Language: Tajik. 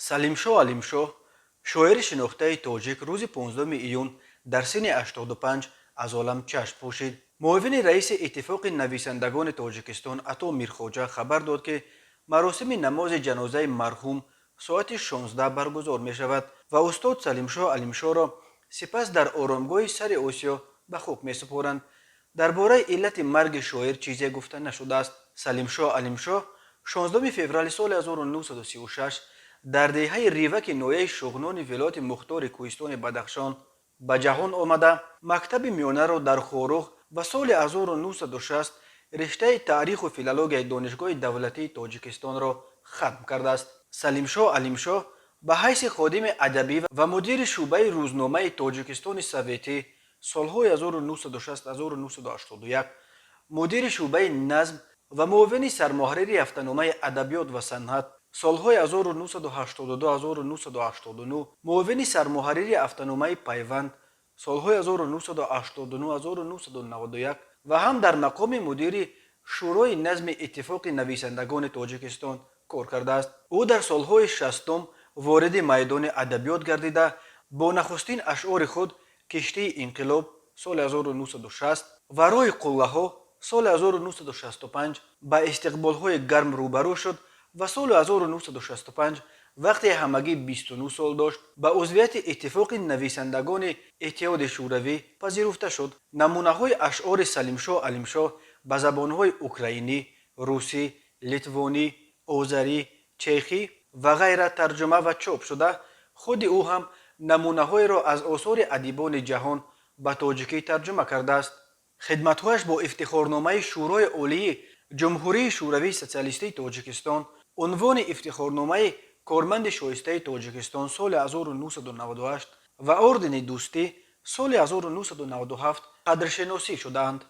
Салимшоҳ Алимшоҳ, шоири шинохтаи тоҷик, рӯзи 15 июн дар синни 85 аз олам чашм пӯшид. Муовини раиси Иттифоқи нависандагони Тоҷикистон Ато Мирхоҷа хабар дод, ки маросими намози ҷанозаи марҳум соати 16 баргузор мешавад ва устод Салимшоҳ Алимшоҳро сипас дар оромгоҳи Сари Осиё ба хок месупоранд. Дар бораи иллати марги шоир чизе гуфта нашудааст. Салимшоҳ Алимшоҳ 16 феврали соли 1936 дар деҳаи Риваки ноҳияи Шуғнони вилояти мухтори Кӯҳистони Бадахшон ба ҷаҳон омада, мактаби миёнаро дар Хоруғ ва соли 1960 риштаи таъриху филологияи Донишгоҳи давлатии Тоҷикистонро хатм кардааст. Салимшоҳ Алимшоҳ ба ҳайси ходими адабӣ ва мудири шӯъбаи рӯзномаи Тоҷикистони Советӣ солҳои 1960-1981, мудири шӯъбаи назм ва муовини сармуҳаррири ҳафтаномаи «Адабиёт ва санъат» солҳои 1982-1989, муовини сармуҳаррири ҳафтаномаи «Пайванд» солҳои 1989-1991 ва ҳам дар мақоми мудири Шӯрои назми Иттифоқи нависандагони Тоҷикистон кор кардааст. Ӯ дар солҳои 60-ум вориди майдони адабиёт гардида, бо нахустин ашъори худ «Киштии инқилоб» соли 1960 ва «Роҳи қуллаҳо» соли 1965 ба истиқболҳои гарм рӯбарӯ шуд ва соли 1965, вақте ҳамагӣ 29 сол дошт, ба узвияти Иттифоқи нависандагони Иттиҳоди Шӯравӣ пазируфта шуд. Намунаҳои ашъори Салимшоҳ Алимшоҳ ба забонҳои украинӣ, русӣ, литвонӣ, озарӣ, чехӣ ва ғайра тарҷума ва чоп шуда, худи ӯ ҳам намунаҳоеро аз осори адибони ҷаҳон ба тоҷикӣ тарҷума кардааст. Хидматҳояш бо ифтихорномаи Шӯрои Олии Ҷумҳурии Шӯравии Социалистии Тоҷикистон, унвони ифтихорномаи «Корманди шоистаи Тоҷикистон» соли 1998 ва ордени Дӯстӣ соли 1997 қадршиносӣ шудаанд.